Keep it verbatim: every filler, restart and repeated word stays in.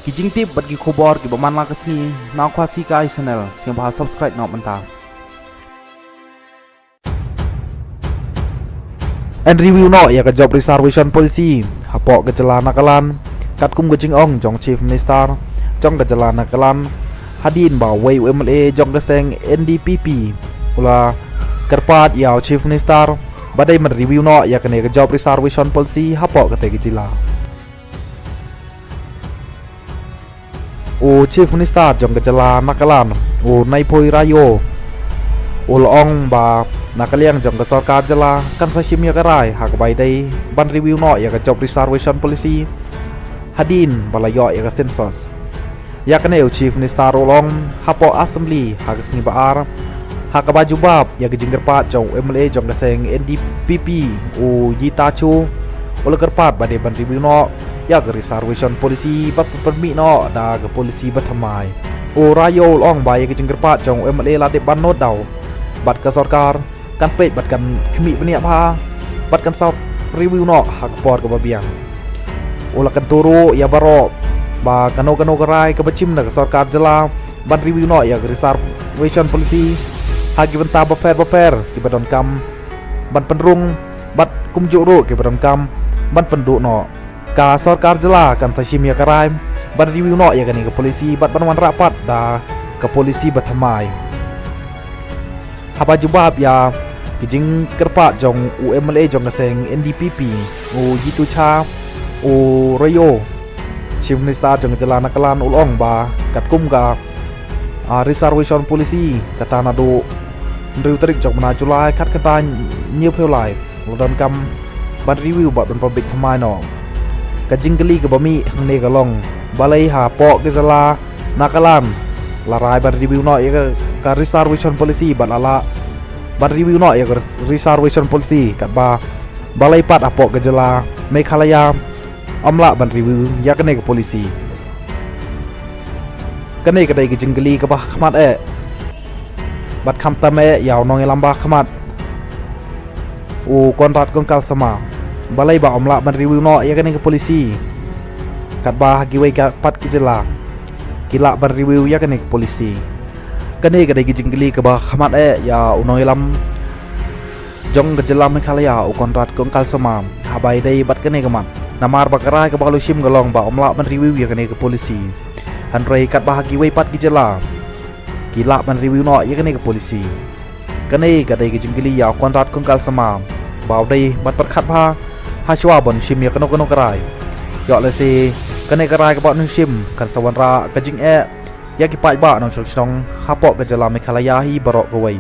Ki jingtip bad ki khubor kiba man la ka sngi na Khasi Kai Channel, sngewbha subscribe noh mynta. Yn review noh ïa ka job reservation policy hapoh ka jylla Nagaland, katkum ka jingong jong Chief Minister jong ka jylla Nagaland, hadien ba uwei u M L A jong ka seng N D P P u la kyrpad ïa u Chief Minister ba dei ban review noh ïa kane ka job reservation policy hapoh katei ka jylla. U Chief Minister jong ka jylla Nagaland, u Neiphiu Rio, u la ong ba na ka liang jong ka sorkar jylla kan sa shim ïa ka rai ha kaba ïadei ban review noh ïa ka job reservation policy hadien ba la ïoh ïa ka census. Ïa kane u Chief Minister u la ong hapoh Assembly ha ka sngi ba ar, ha kaba jubab ïa ka jingkyrpad jong u M L A jong ka seng N D P P, u Yita Chu, u la kyrpad ba dei ban review noh ïa ka reservation policy bad pynmih noh da ka policy ba thymmai. U Rio u la ong ba ïa ka jingkyrpad jong u M L A la dep ban nud daw bad ka sorkar kan peit bad kan khmih bniah bha bad kan sa review noh ha ka por kaba biang. U la kyntu ruh ïa baroh ba kano kano ka rai kaba shim da ka sorkar jylla ban review noh ïa ka reservation policy ha ki bynta bapher bapher kiba donkam ban pynrung bad kumjuh ruh kiba donkam ban pynduh noh. Ka sorkar jylla kan sa shim ïa ka rai ban review noh ïa kane ka policy bad ban wanrah pat da ka policy ba thymmai. Haba jubab ïa ki jingkyrpad jong u M L A jong ka seng N D P P, u Yita Chu, u Rio, Chief Minister jong ka jylla Nagaland u la ong ba katkum ka, ah, reservation policy kata naduh hynriew tarik jong u bnai July khatkhyndai hynñiewphew lai la donkam ban review bad ban pynbeit thymmai noh. Ka jingkylli kaba mih hangne ka long balei hapoh ka jylla Nagaland la rai ban review noh ïa ka, ka reservation policy bad la lah ban review noh ïa ka res-, reservation policy katba balei pat hapoh ka jylla Meghalaya ym lah ban review ïa kane ka policy. Kane ka dei ka jingkylli kaba ha khmat eh bad khamtam eh ïa u nongïalam ba ha khmat, u Conrad Kongkal Sangma, balei ba ym lah ban review noh ïa kane ka policy katba ha kiwei pat ki jylla ki lah ban review ïa kane ka policy. Kane ka dei ka jingkylli kaba ha khmat eh ïa u nongïalam jong ka jylla Meghalaya, u Conrad Kongkal Sangma, haba ïadei bad kane ka mat. Namar ba ka rai kaba la shim ka long ba ym lah ban review ïa kane ka policy, hynrei katba ha kiwei pat ki jylla ki lah ban review noh ïa kane ka policy. Kane ka dei ka jingkylli ïa u Conrad Kongkal Sangma ba u dei ban pyrkhat bha hashuwa ban shim ïa kano kano ka rai. Ïoh lehse kane ka rai kaba un shim kan sa wanrah ka jingeh ïa ki paidbah nongshong shnong hapoh ka jylla Meghalaya hi baroh kawei.